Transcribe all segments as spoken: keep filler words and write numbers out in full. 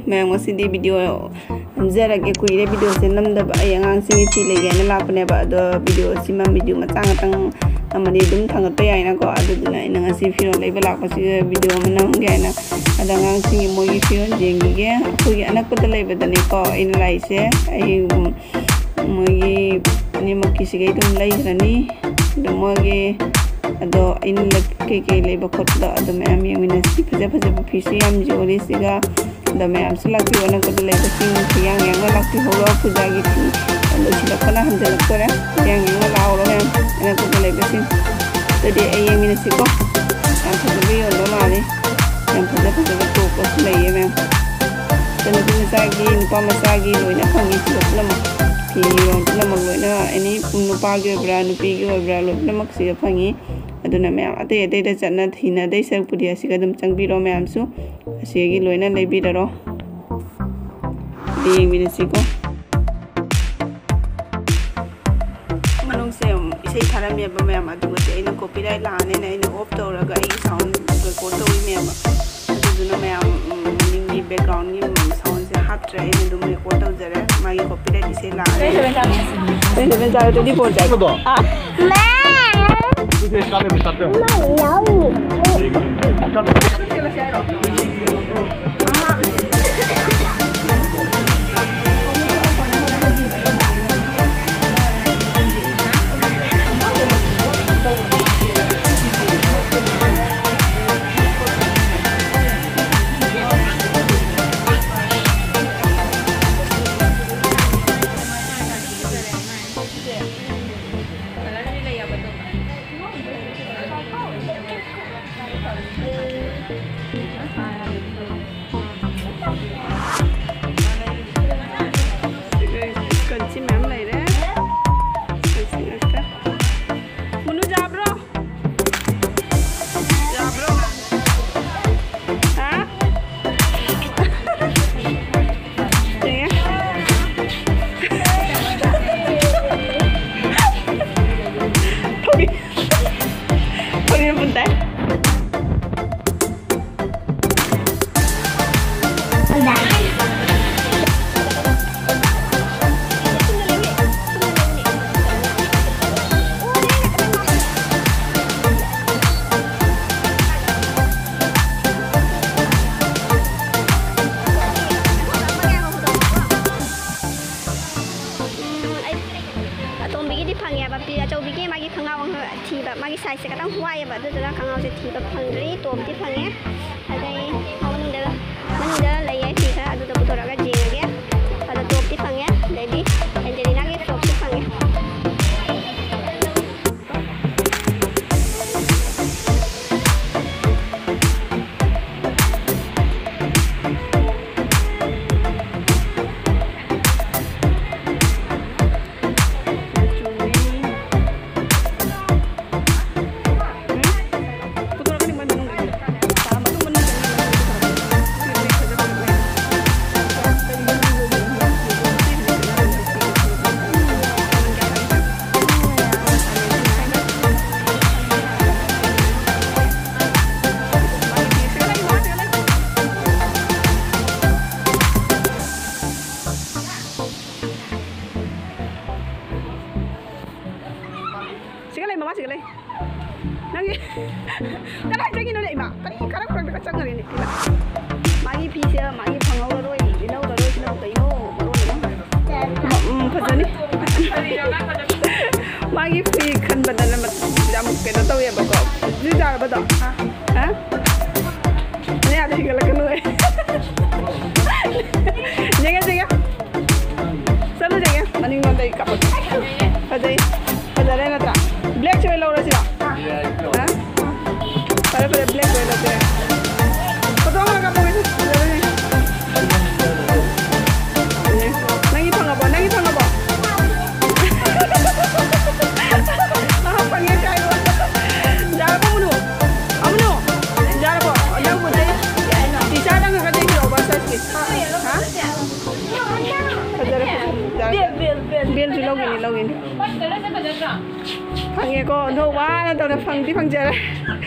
ꯃꯌꯥꯝ, ꯉꯁꯤꯗꯤ video ꯅꯝꯖꯔꯒꯦ꯫ ꯀꯨꯏꯔꯦ videoꯁꯦ ꯅꯝꯗꯕ꯫ ꯑꯩ ꯑꯉꯥꯡꯁꯤꯡꯒꯤ ꯐꯤ ꯂꯩꯒꯦ ꯍꯥꯏꯅ ꯂꯥꯛꯄꯅꯦꯕ, ꯑꯗꯣ videoꯁꯤꯃ video ꯃꯆꯥ ꯉꯥꯛꯇꯪ ꯅꯝꯃꯗꯤ ꯑꯗꯨꯝ ꯊꯥꯡꯒꯠꯄ ꯌꯥꯏꯅꯀꯣ꯫ ꯑꯗꯨꯗꯨꯅ ꯑꯩꯅ ꯉꯁꯤ ꯐꯤꯔꯣꯜ ꯂꯩꯕ ꯂꯥꯛꯄꯁꯤꯗ video ꯑꯃ ꯅꯝꯒꯦ ꯍꯥꯏꯅ꯫ ꯑꯗ ꯑꯉꯥꯡꯁꯤꯡꯒꯤ ꯃꯣꯏꯒꯤ ꯐꯤꯔꯣꯜ ꯌꯦꯡꯈꯤꯒꯦ꯫ ꯑꯩꯈꯣꯏꯒꯤ ꯑꯅꯛꯄꯗ ꯂꯩꯕꯗꯅꯦꯀꯣ ꯑꯩꯅ ꯂꯥꯛꯏꯁꯦ꯫ ꯑꯩ, ꯎꯝ, ꯃꯣꯏꯒꯤ ꯑꯅꯤꯃꯛꯀꯤꯁꯤꯒꯩ ꯑꯗꯨꯝ ꯂꯩꯈ꯭ꯔꯅꯤ꯫ ꯑꯗꯣ ꯃꯣꯏꯒꯤ, ꯑꯗꯣ ꯑꯩꯅ ꯀꯩꯀꯩ ꯂꯩꯕ ꯈꯣꯠꯄꯗꯣ ꯑꯗꯨ ꯃꯌꯥꯝ ꯌꯦꯡꯃꯤꯟꯅꯁꯤ꯫ ꯐꯖ ꯐꯖꯕ ꯐꯤꯁꯨ ꯌꯥꯝ ꯌꯣꯜꯂꯤ ꯁꯤꯒ꯫ ꯑꯗꯣ ꯃꯌꯥꯝꯁꯨ ꯂꯥꯛꯄꯤꯌꯣ, ꯑꯅꯛꯄꯗ ꯂꯩꯕꯁꯤꯡ ꯌꯥꯡ ꯌꯥꯡꯅ ꯂꯥꯛꯄꯤꯍꯧꯔꯣ꯫ ꯄꯨꯖꯥꯒꯤ ꯐꯤ ꯂꯣꯏꯁꯤꯜꯂꯛꯄꯅ ꯍꯟꯖꯤꯜꯂꯛꯇꯣꯔꯦ꯫ ꯌꯥꯡ ꯌꯥꯡꯅ ꯂꯥꯛꯍꯧꯔꯣ ꯃꯌꯥꯝ, ꯑꯅꯛꯄꯗ ꯂꯩꯕꯁꯤꯡ꯫ ꯑꯗꯨꯗꯤ ꯑꯩ ꯌꯦꯡꯃꯤꯟꯅꯁꯤꯀꯣ꯫ ꯌꯥꯝ ꯐꯖꯕ ꯌꯣꯟꯕ ꯃꯥꯜꯂꯤ꯫ ꯌꯥꯝ ꯐꯖ ꯐꯖꯕ ꯇꯣꯞꯀꯁꯨ ꯂꯩꯌꯦ ꯃꯌꯥꯝ꯫ ꯑꯗꯣ ꯅꯨꯄꯤ ꯃꯆꯥꯒꯤ, ꯅꯨꯄꯥ ꯃꯆꯥꯒꯤ ꯂꯣꯏꯅ ꯐꯪꯉꯤ ꯁꯤꯗ ꯄꯨꯝꯅꯃꯛ꯫ ꯐꯤꯔꯣꯜ ꯄꯨꯝꯅꯃꯛ ꯂꯣꯏꯅ, ꯑꯦꯅꯤ ꯅꯨꯄꯥꯒꯤ ꯑꯣꯏꯕ꯭ꯔꯥ ꯅꯨꯄꯤꯒꯤ ꯑꯣꯏꯕ꯭ꯔꯥ ꯂꯣꯏ ꯄꯨꯝꯅꯃꯛ ꯁꯤꯗ ꯐꯪꯉꯤ꯫ ꯑꯗꯨꯅ ꯃꯌꯥꯝ ꯑꯇꯩ ꯑꯇꯩꯗ ꯆꯠꯅ ꯊꯤꯅꯗꯩ ꯁꯔꯨꯛꯄꯨꯗꯤ ꯑꯁꯤꯒ ꯑꯗꯨꯝ ꯆꯪꯕꯤꯔꯣ ꯃꯌꯥꯝꯁꯨ꯫ ꯑꯁꯤꯒꯤ ꯂꯣꯏꯅ ꯂꯩꯕꯤꯔꯔꯣ꯫ ꯌꯦꯡꯃꯤꯟꯅꯁꯤꯀꯣ꯫ ꯃꯅꯨꯡꯁꯦ ꯏꯁꯩ ꯊꯥꯔꯝꯃꯦꯕ ꯃꯌꯥꯝ, ꯑꯗꯨꯒꯗꯤ ꯑꯩꯅ copyright ꯂꯥꯛꯑꯅꯦꯅ ꯑꯩꯅ off ꯇꯧꯔꯒ ꯑꯩꯒꯤ sound record ꯇꯧꯔꯤꯅꯦꯕ꯫ ꯑꯗꯨꯗꯨꯅ ꯃꯌꯥꯝ, ꯎꯝ, ꯃꯅꯤꯡꯒꯤ backgroundꯒꯤ soundꯁꯦ ꯍꯥꯞꯇ꯭ꯔꯦ, ꯑꯩꯅ ꯑꯗꯨꯝ record ꯇꯧꯖꯔꯦ꯫ ꯃꯥꯒꯤ copyright ꯏꯁꯩ ꯂꯥꯛꯑꯅꯤ꯫ ꯀꯩ ꯍꯥꯏꯕ ꯆꯥꯔꯣ? Twenty four ꯆꯥꯔꯣ? ꯑꯥ꯫ ꯐꯪꯉꯦꯕ꯫ ꯄꯤ ꯑꯆꯧꯕꯤꯒꯤ ꯃꯥꯒꯤ ꯈꯣꯡꯒ꯭ꯔꯥꯎ ꯑꯃ ꯊꯤꯕ, ꯃꯥꯒꯤ ꯁꯥꯏꯖꯁꯦ ꯈꯤꯇꯪ ꯋꯥꯏꯑꯦꯕ, ꯑꯗꯨꯗꯨꯅ ꯈꯣꯡꯒ꯭ꯔꯥꯎꯁꯦ ꯊꯤꯕ ꯐꯪꯗ꯭ꯔꯤ꯫ ꯇꯣꯞꯇꯤ ꯐꯪꯉꯦ꯫ ꯑꯗꯩ ꯃꯅꯨꯡꯗ, ꯃꯅꯨꯡꯗ ꯂꯩꯌꯦ ꯐꯤ ꯈꯔ, ꯑꯗꯨꯗ ꯄꯨꯊꯣꯔꯛꯑꯒ ꯌꯦꯡꯉꯒꯦ꯫ ꯑꯗꯣ ꯇꯣꯞꯇꯤ ꯐꯪꯉꯦ, ꯑꯗꯩꯗꯤ ꯑꯦꯟꯖꯦꯂꯤꯅꯥꯒꯤ ꯐ꯭ꯔꯣꯛꯁꯨ ꯐꯪꯉꯦ꯫ ꯁꯤꯒ ꯂꯩ, ꯃꯃꯥ, ꯁꯤꯒ ꯂꯩ꯫ ꯅꯪꯒꯤ ꯀꯗꯥꯏ ꯆꯪꯉꯤꯅꯣꯅꯦ, ꯏꯃꯥ? ꯀꯔꯤ ꯀꯔꯝ ꯀꯔꯝꯗꯒ ꯆꯪꯈ꯭ꯔꯦꯅꯦ, ꯏꯃꯥ? ꯃꯥꯒꯤ ꯐꯤꯁꯦ ꯃꯥꯒꯤ ꯐꯪꯍꯧꯔꯔꯣꯏ, ꯂꯤꯠꯍꯧꯔꯔꯣꯏ, ꯁꯤꯅ ꯀꯩꯅꯣ? ꯃꯔꯣꯟ ꯑꯃ꯫ ꯎꯝ, ꯐꯖꯅꯤ꯫ ꯃꯥꯒꯤ ꯐꯤ ꯈꯟꯕꯗꯅꯦ ꯌꯥꯝ ꯀꯩꯅꯣ ꯇꯧꯋꯦꯕꯀꯣ꯫ ꯖꯨ ꯌꯥꯔꯕꯗꯣ? ꯍꯥ? ꯅꯌꯥꯗ ꯍꯤꯒꯠꯂꯛꯀꯅꯨ ꯑꯩ꯫ ꯌꯦꯡꯉꯦ, ꯌꯦꯡꯉꯦ꯫ ꯆꯠꯂꯨ ꯌꯦꯡꯉꯦ꯫ ꯃꯅꯤꯡꯂꯣꯝꯗ ꯑꯩ ꯀꯥꯞꯄꯛꯀꯦ꯫ ꯐꯖꯩ꯫ ꯐꯖꯔꯦ ꯅꯠꯇ꯭ꯔꯥ? ꯕ꯭ꯂꯦꯛꯁꯦ ꯑꯣꯏꯅ ꯂꯧꯔꯁꯤꯔꯣ? ꯍꯥ? ꯐꯔꯦ, ꯐꯔꯦ, ꯕ꯭ꯂꯦꯛ ꯑꯣꯏꯅ ꯂꯧꯁꯦ꯫ ꯐꯣꯇꯣ ꯑꯃ ꯀꯥꯞꯄꯛꯑꯣꯁꯦ꯫ ꯐꯖꯔꯦꯅꯦ꯫ ꯅꯪꯒꯤ ꯐꯪꯉꯕꯣ? ꯅꯪꯒꯤ ꯐꯪꯉꯕꯣ? ꯑꯍꯥ, ꯐꯪꯉꯦ ꯀꯥꯏꯌꯣ꯫ ꯌꯥꯔꯕꯣ, ꯑꯃꯨꯅꯨ? ꯑꯃꯨꯅꯨ? ꯌꯥꯔꯕꯣ? ꯅꯪꯕꯨꯗꯤ ꯇꯤ ꯁꯥꯔꯠ ꯑꯃꯈꯛ ꯂꯩꯕꯤꯔꯛꯑꯣ, ꯕꯁ ꯁꯥꯏꯖꯀꯤ꯫ ꯍꯥ? ꯐꯖꯔꯦ, ꯐꯖꯔꯦ꯫ ꯌꯥꯔꯦ꯫ ꯕꯦꯜ, ꯕꯦꯜ, ꯕꯦꯜ꯫ ꯕꯦꯜꯁꯨ ꯂꯧꯒꯤꯅꯤ, ꯂꯧꯒꯤꯅꯤ꯫ ꯐꯪꯉꯦꯀꯣ, ꯑꯗꯣ ꯋꯥꯅ ꯇꯧꯅ ꯐꯪꯗꯤ ꯐꯪꯖꯔꯦ꯫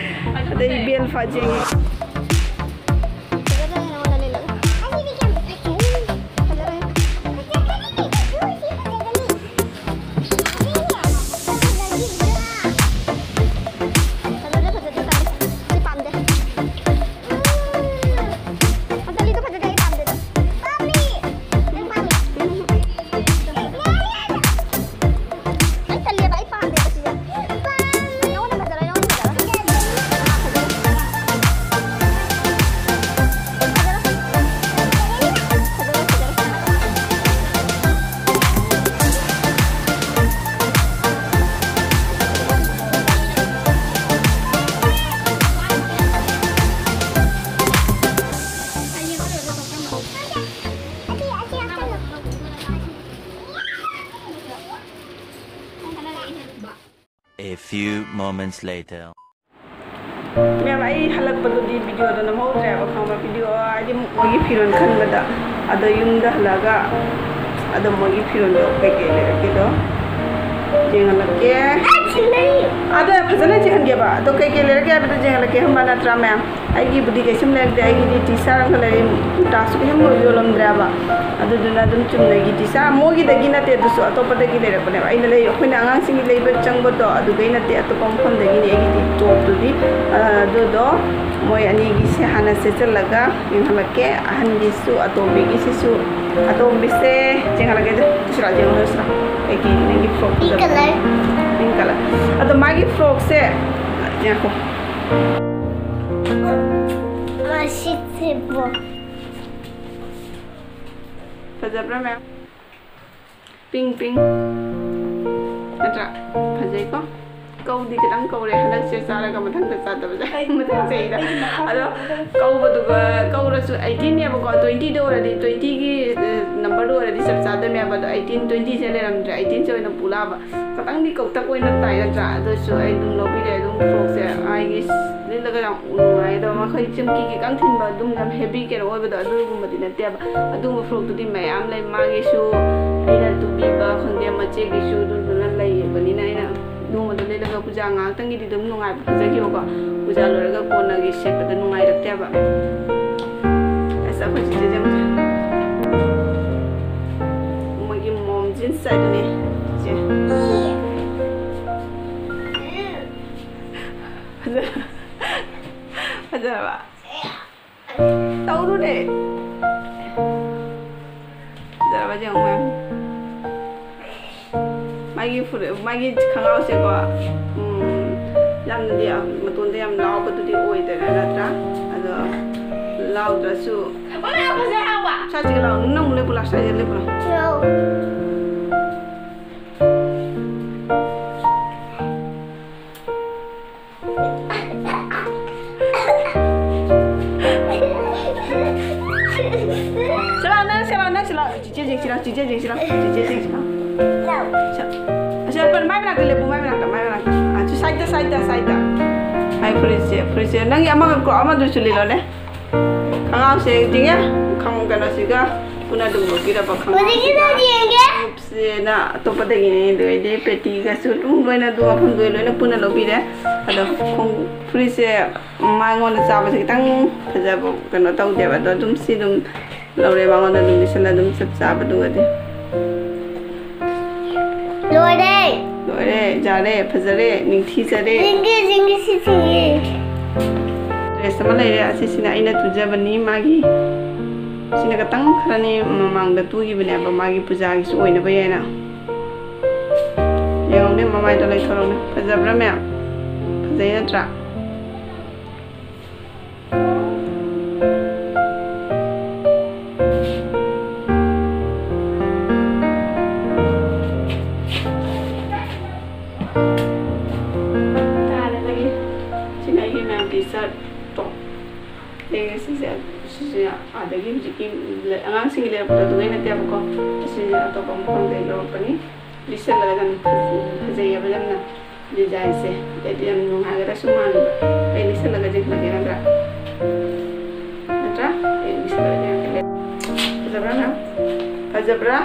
ꯑꯗꯩ ꯕꯦꯜ ꯐꯖꯩ꯫ A few moments later. ꯃꯦꯝ, ꯑꯩ ꯍꯜꯂꯛꯄꯗꯨꯗꯤ ꯚꯤꯗꯤꯑꯣꯗꯣ ꯅꯝꯍꯧꯗ꯭ꯔꯦꯕ, ꯈꯪꯕ꯭ꯔꯥ? ꯚꯤꯗꯤꯑꯣ ꯍꯥꯏꯗꯤ ꯃꯣꯏꯒꯤ ꯐꯤꯔꯣꯜ ꯈꯟꯕꯗ, ꯑꯗꯣ ꯌꯨꯝꯗ ꯍꯜꯂꯛꯑꯒ ꯑꯗꯣ ꯃꯣꯏꯒꯤ ꯐꯤꯔꯣꯜꯗꯣ ꯀꯩꯀꯩ ꯂꯩꯔꯛꯀꯦꯗꯣ ꯌꯦꯡꯍꯜꯂꯛꯀꯦ꯫ ꯑꯗꯣ ꯐꯖꯅ ꯌꯦꯡꯍꯟꯒꯦꯕ꯫ ꯑꯗꯣ ꯀꯩꯀꯩ ꯂꯩꯔꯛꯀꯦ ꯍꯥꯏꯕꯗꯣ ꯌꯦꯡꯍꯜꯂꯛꯀꯦ, ꯈꯪꯕ ꯅꯠꯇ꯭ꯔꯥ ꯃꯦꯝ? ꯑꯩꯒꯤꯕꯨꯗꯤ ꯀꯩꯁꯨꯝ ꯂꯩꯔꯛꯇꯦ, ꯑꯩꯒꯤꯗꯤ ꯇꯤ ꯁꯥꯔꯠ ꯑꯃꯈꯛ ꯂꯩꯔꯛꯑꯦ, ꯀꯨꯔꯇꯥꯁꯨ ꯀꯩꯁꯨꯝ ꯌꯣꯜꯂꯝꯗ꯭ꯔꯦꯕ꯫ ꯑꯗꯨꯗꯨꯅ ꯑꯗꯨꯝ ꯆꯨꯝꯅꯒꯤ ꯇꯤ ꯁꯥꯔꯠ, ꯃꯣꯏꯒꯤꯗꯒꯤ ꯅꯠꯇꯦ ꯑꯗꯨꯁꯨ, ꯑꯇꯣꯞꯄꯗꯒꯤ ꯂꯩꯔꯛꯄꯅꯦꯕ꯫ ꯑꯩꯅ ꯂꯩ, ꯑꯩꯈꯣꯏꯅ ꯑꯉꯥꯡꯁꯤꯡꯒꯤ ꯂꯩꯕ ꯆꯪꯕꯗꯣ ꯑꯗꯨꯗꯩ ꯅꯠꯇꯦ, ꯑꯇꯣꯞꯄ ꯃꯐꯝꯗꯒꯤꯅꯦ ꯑꯩꯒꯤꯗꯤ ꯇꯣꯞꯇꯨꯗꯤ꯫ ꯑ, ꯑꯗꯨꯗꯣ ꯃꯣꯏ ꯑꯅꯤꯒꯤꯁꯦ ꯍꯥꯟꯅ ꯁꯦꯠꯆꯜꯂꯒ ꯌꯦꯡꯍꯜꯂꯛꯀꯦ꯫ ꯑꯍꯟꯒꯤꯁꯨ, ꯑꯇꯣꯝꯕꯤꯒꯤꯁꯤꯁꯨ, ꯑꯇꯣꯝꯕꯤꯁꯦ ꯌꯦꯡꯍꯜꯂꯛꯀꯦ꯫ ꯁꯤꯔꯥ, ꯌꯦꯡꯍꯜꯂꯣ ꯁꯤꯔꯥ꯫ ꯑꯩꯒꯤ ꯅꯪꯒꯤ frog pink colour꯫ Pink colour꯫ ꯑꯗꯣ ꯃꯥꯒꯤ ꯐ꯭ꯔꯣꯛꯁꯦ, ꯉꯥꯏꯈꯣ꯫ ꯃꯁꯤꯁꯤꯕꯨ꯫ ꯐꯖꯕ꯭ꯔꯥ ꯃꯦꯝ? Pink, pink꯫ ꯅꯠꯇ꯭ꯔꯥ? ꯐꯖꯩꯀꯣ? ꯀꯧꯗꯤ ꯈꯤꯇꯪ ꯀꯧꯔꯦ ꯍꯟꯗꯛꯁꯦ, ꯆꯥꯔꯒ ꯃꯊꯪꯗ ꯆꯥꯗꯕꯁꯦ꯫ ꯑꯩ ꯃꯊꯪ ꯆꯍꯤꯗ꯫ ꯑꯩꯒꯤ ꯃꯈꯥ ꯑꯗꯣ ꯀꯧꯕꯗꯨꯒ ꯀꯧꯔꯁꯨ eighteen ꯅꯦꯕꯀꯣ, twenty ꯗ ꯑꯣꯏꯔꯗꯤ, twenty ꯒꯤ, ꯑ, number ꯗ ꯑꯣꯏꯔꯗꯤ ꯆꯞ ꯆꯥꯗꯣꯏꯅꯦꯕ꯫ ꯑꯗꯣ eighteen, twenty ꯁꯦ ꯂꯩꯔꯝꯗ꯭ꯔꯦ, eighteen ꯁꯦ ꯑꯣꯏꯅ ꯄꯨꯂꯥꯕ꯫ ꯈꯤꯇꯪꯗꯤ ꯀꯧꯇꯛ ꯑꯣꯏꯅ ꯇꯥꯏ ꯅꯠꯇ꯭ꯔꯥ? ꯑꯗꯨꯁꯨ ꯑꯩ ꯑꯗꯨꯝ ꯂꯧꯕꯤꯔꯦ꯫ ꯑꯗꯨꯝ ꯐ꯭ꯔꯣꯛꯁꯦ ꯑꯩꯒꯤ ꯂꯤꯠꯂꯒ ꯌꯥꯝ ꯅꯨꯡꯉꯥꯏ꯫ ꯑꯗꯣ ꯃꯈꯣꯏ ꯆꯤꯝꯀꯤ ꯈꯤꯇꯪ ꯊꯤꯟꯕ, ꯑꯗꯨꯝ ꯌꯥꯝ heavy ꯀꯩꯅꯣ ꯑꯣꯏꯕꯗꯣ ꯑꯗꯨꯒꯨꯝꯕꯗꯤ ꯅꯠꯇꯦꯕ꯫ ꯑꯗꯨꯒꯨꯝꯕ ꯐ꯭ꯔꯣꯛꯇꯨꯗꯤ ꯃꯌꯥꯝ ꯂꯩ꯫ ꯃꯥꯒꯤꯁꯨ ꯑꯩꯅ ꯇꯨꯕꯤꯕ ꯈꯪꯗꯦ, ꯃꯆꯦꯒꯤꯁꯨ ꯑꯗꯨꯗꯨꯅ ꯂꯩꯕꯅꯤꯅ ꯑꯩꯅ ꯑꯗꯨꯒꯨꯝꯕꯗꯣ ꯂꯩꯔꯒ ꯄꯨꯖꯥ ꯉꯥꯏꯍꯥꯛꯇꯪꯒꯤꯗꯤ ꯑꯗꯨꯝ ꯅꯨꯡꯉꯥꯏꯕ ꯐꯖꯈꯤꯕꯀꯣ꯫ ꯄꯨꯖꯥ ꯂꯣꯏꯔꯒ ꯀꯣꯟꯅꯒꯤ ꯁꯦꯠꯄꯗ ꯅꯨꯡꯉꯥꯏꯔꯛꯇꯦꯕ꯫ ꯑꯁ, ꯑꯩꯈꯣꯏ ꯆꯤꯆꯦꯁꯦ ꯌꯦꯡꯉꯨꯁꯦ꯫ ꯃꯣꯏꯒꯤ mom jeans ꯍꯥꯏꯗꯨꯅꯦ ꯆꯤꯆꯦ꯫ ꯐꯖ-, ꯐꯖꯔꯕ? ꯇꯧꯔꯨꯅꯦ꯫ ꯐꯖꯔꯕ ꯌꯦꯡꯉꯨ ꯃꯌꯥꯝ꯫ ꯃꯥꯒꯤ ꯐꯨꯔꯤꯠ, ꯃꯥꯒꯤ ꯈꯣꯡꯒ꯭ꯔꯥꯎꯁꯦꯀꯣ, ꯎꯝ, ꯌꯥꯝꯅꯗꯤ, ꯃꯇꯣꯟꯗ ꯌꯥꯝ ꯂꯥꯎꯕꯗꯨꯗꯤ ꯑꯣꯏꯗꯔꯦ ꯅꯠꯇ꯭ꯔꯥ? ꯑꯗꯣ ꯂꯥꯎꯗ꯭ꯔꯁꯨ꯫ ꯃꯃꯥ, ꯐꯖꯩ ꯍꯥꯏꯕ꯫ ꯁ꯭ꯋꯥꯏꯁꯤꯒ ꯂꯥꯎ꯫ ꯅꯪ ꯑꯃꯨꯛ ꯂꯦꯞꯄꯨ ꯂꯥꯎ, ꯁ꯭ꯋꯥꯏꯗ ꯂꯦꯞꯄꯨ ꯂꯥꯎ꯫ ꯂꯥꯎ꯫ ꯁꯤꯂꯥꯎ, ꯅꯪ ꯁꯤꯂꯥꯎ, ꯅꯪ ꯁꯤꯂꯥꯎ꯫ ꯆꯤꯆꯦ ꯌꯦꯡꯁꯤꯂꯥꯎ, ꯆꯤꯆꯦ ꯌꯦꯡꯁꯤꯂꯥꯎ, ꯆꯤꯆꯦ ꯌꯦꯡꯁꯤꯂꯥꯎ꯫ ꯁꯤ-, ꯑꯁꯤ ꯃꯥꯏ ꯃꯅꯥꯛꯇ ꯂꯦꯞꯄꯨ, ꯃꯥꯏ ꯃꯅꯥꯛꯇ, ꯃꯥꯏ ꯃꯅꯥꯛꯇ꯫ ꯁꯥꯏꯗ, ꯁꯥꯏꯗ꯫ ꯑꯩ ꯐꯨꯔꯤꯠꯁꯦ, ꯐꯨꯔꯤꯠꯁꯦ꯫ ꯅꯪꯒꯤ ꯑꯃꯒ ꯀ꯭ꯔꯣꯞ ꯑꯃꯗꯨꯁꯨ ꯂꯤꯠꯂꯣꯅꯦ꯫ ꯈꯪꯒꯥꯎꯁꯦ ꯌꯦꯡꯉꯦ꯫ ꯈꯪ-, ꯀꯩꯅꯣꯁꯤꯒ ꯄꯨꯟꯅ ꯑꯗꯨꯝ ꯂꯧꯕꯤꯔꯕ ꯈꯪꯒꯥꯎꯁꯤꯒ꯫ ꯍꯧꯖꯤꯛꯀꯤꯗꯨꯗꯤ ꯌꯦꯡꯒꯦ꯫ ꯁꯤꯅ ꯑꯇꯣꯞꯄꯗꯒꯤꯅꯦ꯫ ꯑꯗꯨꯗꯩꯗꯤ ꯄꯦꯇꯤꯒꯁꯨ ꯑꯗꯨꯝ ꯂꯣꯏꯅ ꯑꯗꯨ ꯃꯐꯝꯗꯨ ꯂꯣꯏꯅ ꯄꯨꯟꯅ ꯂꯧꯕꯤꯔꯦ꯫ ꯑꯗꯣ ꯈꯣꯡ-, ꯐꯨꯔꯤꯠꯁꯦ ꯃꯉꯣꯟꯗ ꯆꯥꯕꯁꯦ ꯈꯤꯇꯪ ꯐꯖꯕ ꯀꯩꯅꯣ ꯇꯧꯗꯦꯕ꯫ ꯑꯗꯣ ꯑꯗꯨꯝ ꯁꯤ ꯑꯗꯨꯝ ꯂꯧꯔꯦ꯫ ꯃꯉꯣꯟꯗ ꯑꯗꯨꯝ ꯂꯤꯠꯁꯜꯂ ꯑꯗꯨꯝ ꯆꯞ ꯆꯥꯕꯗꯨꯒꯗꯤ꯫ ꯂꯣꯏꯔꯦ꯫ ꯂꯣꯏꯔꯦ, ꯌꯥꯔꯦ, ꯐꯖꯔꯦ, ꯅꯤꯡꯊꯤꯖꯔꯦ꯫ ꯖꯤꯡꯒꯤ, ꯖꯤꯡꯒꯤ, ꯁꯤ ꯖꯤꯡꯒꯤ꯫ ꯗ꯭ꯔꯦꯁ ꯑꯃ ꯂꯩꯔꯦ꯫ ꯑꯁꯤꯁꯤꯅ ꯑꯩꯅ ꯇꯨꯖꯕꯅꯤ꯫ ꯃꯥꯒꯤ ꯁꯤꯅ ꯈꯇꯪ ꯈꯔꯅꯤ ꯃꯃꯥꯡꯗ ꯇꯨꯈꯤꯕꯅꯦꯕ, ꯃꯥꯒꯤ ꯄꯨꯖꯥꯒꯤꯁꯨ ꯑꯣꯏꯅꯕ ꯍꯥꯏꯅ꯫ ꯌꯦꯡꯉꯨꯅꯦ, ꯃꯃꯥꯏꯗꯣ ꯂꯩꯊꯣꯔꯛꯎꯅꯦ꯫ ꯐꯖꯕ꯭ꯔꯥ ꯃꯌꯥꯝ? ꯐꯖꯩ ꯅꯠꯇ꯭ꯔꯥ? ꯁꯤꯅ ꯑꯩꯒꯤ ꯃꯌꯥꯝ ꯇꯤ ꯁꯥꯔꯠꯇꯣ꯫ ꯑꯩ ꯉꯁꯤꯁꯦ, ꯁꯤꯁꯦ ꯑꯥꯗꯒꯤ ꯍꯧꯖꯤꯛꯀꯤ ꯂ-, ꯑꯉꯥꯡꯁꯤꯡꯒꯤ ꯂꯩꯔꯛꯄꯗꯣ ꯑꯗꯨꯗꯩ ꯅꯠꯇꯦꯕꯀꯣ꯫ ꯁꯤꯁꯦ ꯑꯇꯣꯞꯄ ꯃꯐꯝꯗꯒꯤ ꯂꯧꯔꯛꯄꯅꯤ꯫ ꯂꯤꯠꯁꯜꯂꯒ ꯌꯥꯝ ꯐꯖꯩꯌꯦꯕ ꯌꯥꯝꯅ꯫ ꯗꯤꯖꯥꯏꯟꯁꯦ ꯑꯩꯗꯤ ꯌꯥꯝ ꯅꯨꯡꯉꯥꯏꯒꯗ꯭ꯔꯥ ꯁꯨꯝ ꯃꯥꯟꯕ꯫ ꯑꯩ ꯂꯤꯠꯁꯜꯂꯒ ꯌꯦꯡꯍꯜꯂꯒꯦ ꯅꯠꯇ꯭ꯔꯥ? ꯅꯠꯇ꯭ꯔꯥ? ꯑꯩ ꯂꯤꯠꯁꯜꯂꯒ ꯌꯦꯡꯍꯜꯂꯦ꯫ ꯐꯖꯕ꯭ꯔꯥ ꯃꯦꯝ? ꯐꯖꯕ꯭ꯔꯥ?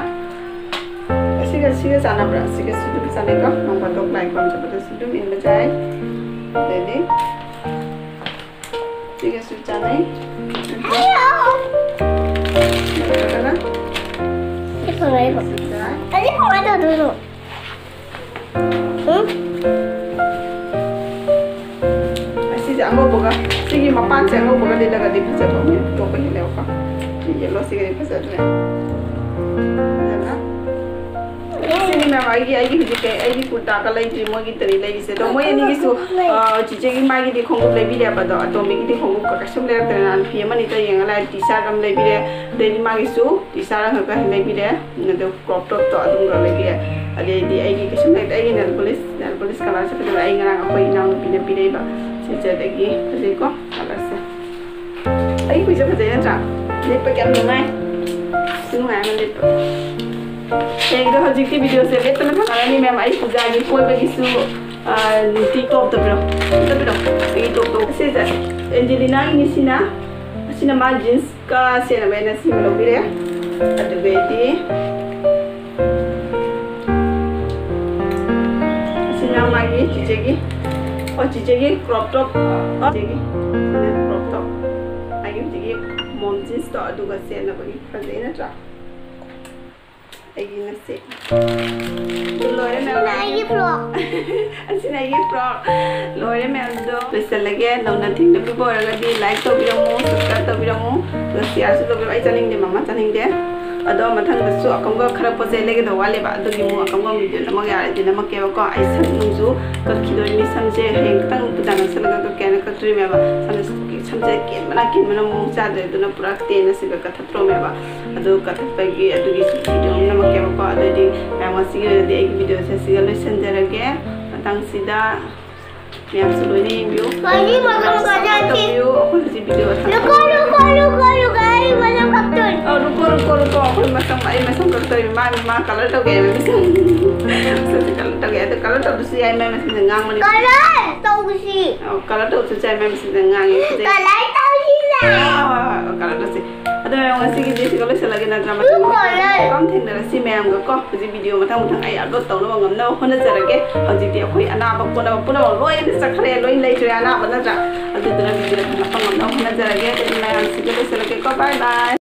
ꯑꯁꯤꯒ ꯁꯤꯒ ꯆꯥꯟꯅꯕ꯭ꯔꯥ? ꯁꯤꯒ ꯁꯤ ꯑꯗꯨꯝ ꯆꯥꯟꯅꯩꯀꯣ꯫ ꯅꯣꯡ ꯐꯥꯗꯣꯛ ꯂꯥꯏ ꯈꯨꯔꯨꯝ ꯆꯠꯄꯗꯁꯨ ꯑꯗꯨꯝ ꯏꯟꯕ ꯌꯥꯏ꯫ ꯑꯗꯩꯗꯤ ꯁꯤꯒꯁꯨ ꯆꯥꯟꯅꯩ꯫ ꯅꯠꯇ꯭ꯔꯒꯅ ꯁꯤ ꯐꯪꯉꯦ, ꯑꯩ ꯐꯪꯉꯦ꯫ ꯁꯤꯒ ꯑꯩ ꯐꯪꯉꯦ ꯇꯧꯗꯣꯏꯅꯣ? ꯎꯝ? ꯑꯁꯤꯁꯦ ꯑꯉꯧꯕꯒ, ꯁꯤꯒꯤ ꯃꯄꯥꯟꯁꯦ ꯑꯉꯧꯕꯒ ꯂꯤꯠꯂꯒꯗꯤ ꯐꯖꯕ ꯑꯃ ꯄꯨꯊꯣꯛꯄꯅꯦꯕꯀꯣ꯫ ꯁꯤ ꯌꯦꯜꯂꯣꯁꯤꯒꯗꯤ ꯐꯖꯗ꯭ꯔꯦ꯫ ꯐꯖꯅ꯫ ꯁꯤꯅꯤ ꯃꯦꯝ, ꯑꯩꯒꯤ, ꯑꯩꯒꯤ ꯍꯧꯖꯤꯛ ꯀꯩ-, ꯑꯩꯒꯤ ꯀꯨꯔꯇꯥꯒ ꯂꯩꯗ꯭ꯔꯤ, ꯃꯣꯏꯒꯤ ꯇꯔꯤ ꯂꯩꯔꯤꯁꯦ꯫ ꯑꯗꯣ ꯃꯣꯏ ꯑꯅꯤꯒꯤꯁꯨ, ꯑ, ꯆꯤꯆꯦꯒꯤ ꯃꯥꯒꯤꯗꯤ ꯈꯣꯡꯎꯞ ꯂꯩꯕꯤꯔꯦꯕ, ꯑꯗꯣ ꯑꯇꯣꯝꯕꯤꯒꯤꯗꯤ ꯈꯣꯡꯎꯞ ꯀꯩꯁꯨꯝ ꯂꯩꯔꯛꯇ꯭ꯔꯦꯅ, ꯐꯤ ꯑꯃꯅꯤꯇ ꯌꯦꯡꯉ ꯂꯥꯛꯑꯦ꯫ ꯇꯤ ꯁꯥꯔꯠ ꯑꯃ ꯂꯩꯕꯤꯔꯦ, ꯑꯗꯩꯗꯤ ꯃꯥꯒꯤꯁꯨ ꯇꯤ ꯁꯥꯔꯠ ꯑꯃꯈꯛ ꯂꯩꯕꯤꯔꯦ꯫ ꯑꯗꯣ ꯀ꯭ꯔꯣꯞ ꯇꯣꯞꯇꯣ ꯑꯗꯨꯝꯒ ꯂꯩꯕꯤꯔꯦ꯫ ꯑꯗꯩꯗꯤ ꯑꯩꯒꯤ ꯀꯩꯁꯨꯝ ꯂꯩꯇꯦ꯫ ꯑꯩꯒꯤ ꯅꯦꯜ ꯄꯣꯂꯤꯁ, ꯅꯦꯜ ꯄꯣꯂꯤꯁ ꯀꯂꯔꯁꯦ ꯐꯖꯅ ꯑꯩ ꯉꯔꯥꯡ ꯑꯩꯈꯣꯏ ꯏꯅꯥꯎꯅꯨꯄꯤꯅ ꯄꯤꯔꯛꯏꯕ꯫ ꯁꯤꯁꯦ ꯑꯗꯒꯤ ꯐꯖꯩꯀꯣ ꯀꯂꯔꯁꯦ꯫ ꯑꯩ ꯀꯨꯏꯁꯦ ꯐꯖꯩ ꯅꯠꯇ꯭ꯔꯥ? ꯂꯤꯠꯄ ꯀꯌꯥꯝ ꯅꯨꯡꯉꯥꯏ꯫ ꯅꯨꯡꯉꯥꯏ ꯑꯃ ꯂꯤꯠꯄ꯫ ꯍꯌꯦꯡꯗꯣ ꯍꯧꯖꯤꯛꯇꯤ ꯚꯤꯗꯤꯑꯣꯁꯦ ꯂꯦꯞꯇꯅ ꯐꯪꯉꯔꯅꯤ ꯃꯌꯥꯝ꯫ ꯑꯩ ꯄꯨꯖꯥꯒꯤ ꯀꯣꯏꯕꯒꯤꯁꯨ ꯑꯥ, ꯅꯨꯡꯇꯤ ꯇꯣꯞꯇꯕꯤꯔꯣ? ꯇꯣꯞꯇꯕꯤꯔꯣ? ꯑꯩꯒꯤ ꯇꯣꯞ ꯇꯣꯞ꯫ ꯁꯤꯁꯦ ꯑꯦꯟꯖꯦꯂꯤꯅꯥꯒꯤꯅꯤ ꯁꯤꯅ꯫ ꯑꯁꯤꯅ ꯃꯥ ꯖꯤꯟꯁꯀ ꯁꯦꯠꯅꯕ ꯑꯩꯅ ꯁꯤꯃ ꯂꯧꯕꯤꯔꯦ꯫ ꯑꯗꯨꯒꯩꯗꯤ ꯁꯤꯅ ꯃꯥꯒꯤ ꯆꯤꯆꯦꯒꯤ, ꯑꯣ, ꯆꯤꯆꯦꯒꯤ ꯀ꯭ꯔꯣꯞ ꯇꯣꯞ꯫ ꯑꯣ, ꯆꯤꯆꯦꯒꯤ꯫ ꯁꯤꯅ ꯀ꯭ꯔꯣꯞ ꯇꯣꯞ꯫ ꯃꯥꯒꯤ ꯍꯧꯖꯤꯛꯀꯤ ꯃꯣꯝ ꯖꯤꯟꯁꯇꯣ ꯑꯗꯨꯒ ꯁꯦꯠꯅꯕꯒꯤ ꯐꯖꯩ ꯅꯠꯇ꯭ꯔꯥ? ꯑꯩꯒꯤ ꯉꯁꯤ꯫ ꯑꯗꯨ ꯂꯣꯏꯔꯦ ꯃꯌꯥꯝ꯫ ꯑꯩꯒꯤ ꯐ꯭ꯔꯣꯛ꯫ ꯑꯁꯤꯅ ꯑꯩꯒꯤ ꯐ꯭ꯔꯣꯛ꯫ ꯂꯣꯏꯔꯦ ꯃꯌꯥꯝꯗꯣ꯫ ꯂꯣꯏꯁꯤꯜꯂꯒꯦ꯫ ꯅꯧꯅ ꯊꯦꯡꯅꯕꯤꯕ ꯑꯣꯏꯔꯒꯗꯤ ꯂꯥꯏꯛ ꯇꯧꯕꯤꯔꯝꯃꯨ, ꯁꯕꯁꯀ꯭ꯔꯥꯏꯕ ꯇꯧꯕꯤꯔꯝꯃꯨ, ꯑꯗꯨꯒ ꯁꯤꯌꯥꯔꯁꯨ ꯇꯧꯕꯤꯔꯝꯃꯨ꯫ ꯑꯩ ꯆꯥꯅꯤꯡꯗꯦ ꯃꯃꯥ, ꯆꯥꯅꯤꯡꯗꯦ꯫ ꯑꯗꯣ ꯃꯊꯪꯗꯁꯨ ꯑꯀꯝꯒ ꯈꯔ ꯄꯣꯠ ꯆꯩ ꯂꯩꯒꯗꯕ ꯋꯥꯠꯂꯦꯕ꯫ ꯑꯗꯨꯒꯤ ꯑꯃꯨꯛ ꯑꯀꯝꯒ ꯚꯤꯗꯤꯑꯣ ꯅꯝꯃꯒ ꯌꯥꯔꯗꯤ ꯅꯝꯃꯛꯀꯦꯕꯀꯣ꯫ ꯑꯩ ꯁꯝ ꯅꯨꯡꯁꯨ ꯀꯛꯈꯤꯗꯣꯏꯅꯤ꯫ ꯁꯝꯁꯦ ꯍꯌꯦꯡ ꯈꯤꯇꯪ ꯐꯖꯅ ꯅꯛꯁꯜꯂꯒ ꯀꯛꯀꯦꯅ ꯀꯛꯇ꯭ꯔꯤꯃꯦꯕ꯫ ꯁꯝꯁꯦ ꯁꯝꯁꯦ ꯀꯦꯟꯕꯅ ꯀꯦꯟꯕꯅ ꯃꯑꯣꯡ ꯆꯥꯗ꯭ꯔꯦ꯫ ꯑꯗꯨꯅ ꯄꯨꯔꯥ ꯇꯦꯟꯅ ꯁꯤꯒ ꯀꯛꯊꯠꯇ꯭ꯔꯣꯃꯦꯕ꯫ ꯑꯗꯨ ꯀꯛꯊꯠꯄꯒꯤ ꯑꯗꯨꯒꯤ ꯚꯤꯗꯤꯑꯣ ꯑꯃ ꯅꯝꯃꯛꯀꯦꯕꯀꯣ꯫ ꯑꯗꯨꯑꯣꯏꯗꯤ ꯃꯌꯥꯝ ꯉꯁꯤꯒꯤ ꯑꯣꯏꯅꯗꯤ ꯑꯩꯒꯤ ꯚꯤꯗꯤꯑꯣꯁꯦ ꯁꯤꯒ ꯂꯣꯏꯁꯤꯟꯖꯔꯒꯦ꯫ ꯃꯊꯪꯁꯤꯗ ꯃꯌꯥꯝꯁꯨ ꯂꯣꯏꯅ ꯌꯦꯡꯕꯤꯌꯨ꯫ ꯀꯔꯤ ꯃꯇꯝ ꯀꯗꯥꯏꯗꯤ? ꯇꯧꯕꯤꯌꯨ꯫ ꯑꯩꯈꯣꯏ ꯍꯧꯖꯤꯛ ꯚꯤꯗꯤꯑꯣ ꯂꯨꯀꯣ, ꯂꯨꯀꯣ, ꯂꯨꯀꯣ, ꯂꯨꯀꯣ, ꯑꯩ ꯃꯁꯝ ꯀꯛꯇꯣꯏꯅꯤ꯫ ꯑꯧ, ꯂꯨꯀꯣ, ꯂꯨꯀꯣ, ꯂꯨꯀꯣ꯫ ꯑꯩꯈꯣꯏ ꯃꯁꯝ, ꯑꯩ ꯃꯁꯝ ꯀꯛꯇꯣꯏꯅꯤ꯫ ꯃꯥ, ꯃꯥ ꯀꯂꯔ ꯇꯧꯒꯦ ꯍꯥꯏꯕ ꯃꯁꯝ꯫ ꯃꯁꯝꯁꯦ ꯀꯂꯔ ꯇꯧꯒꯦ꯫ ꯑꯗꯨ ꯀꯂꯔ ꯇꯧꯕꯁꯨ ꯌꯥꯏ, ꯃꯥꯏ ꯃꯁꯝꯁꯦ ꯉꯥꯡꯕꯅꯤ꯫ ꯀꯂꯔ ꯇꯧꯕꯁꯤ꯫ ꯑꯧ, ꯀꯂꯔ ꯇꯧꯕꯁꯨ ꯌꯥꯏ, ꯃꯥꯏ ꯃꯁꯝꯁꯦ ꯉꯥꯡꯉꯦ꯫ ꯐꯖꯩ꯫ ꯀꯂꯔ ꯇꯧꯁꯤꯅ꯫ ꯍꯣꯏ, ꯍꯣꯏ, ꯍꯣꯏ, ꯀꯂꯔ ꯇꯧꯁꯤ꯫ ꯑꯗꯣ ꯃꯌꯥꯝ ꯉꯁꯤꯒꯤꯗꯤ ꯁꯤꯒ ꯂꯣꯏꯁꯤꯜꯂꯒꯦ ꯅꯠꯇ꯭ꯔꯥ? ꯃꯊꯪ ꯂꯨꯀꯣ, ꯃꯊꯪ ꯂꯩ꯫ ꯃꯌꯥꯝ ꯊꯦꯡꯅꯔꯁꯤ ꯃꯌꯥꯝꯒ ꯀꯣ꯫ ꯍꯧꯖꯤꯛ ꯚꯤꯗꯤꯑꯣ ꯃꯊꯪ ꯃꯊꯪ ꯑꯩ ꯑꯞꯂꯣꯗ ꯇꯧꯅꯕ ꯉꯝꯅꯕ ꯍꯣꯠꯅꯖꯔꯒꯦ꯫ ꯍꯧꯖꯤꯛꯇꯤ ꯑꯩꯈꯣꯏ ꯑꯅꯥꯕ ꯈꯣꯠꯅꯕ ꯄꯨꯝꯅꯃꯛ ꯂꯣꯏꯅ ꯆꯠꯈ꯭ꯔꯦ, ꯂꯣꯏꯅ ꯂꯩꯇ꯭ꯔꯦ ꯑꯅꯥꯕ ꯅꯠꯇ꯭ꯔꯥ? ꯑꯗꯨꯗꯨꯅ ꯚꯤꯗꯤꯑꯣ ꯊꯝꯃꯛꯄ ꯉꯝꯅꯕ ꯍꯣꯠꯅꯖꯔꯒꯦ꯫ ꯑꯗꯨꯗꯤ ꯃꯌꯥꯝ ꯁꯤꯗ ꯂꯣꯏꯁꯤꯜꯂꯒꯦꯀꯣ꯫ ꯕꯥꯏ ꯕꯥꯏ꯫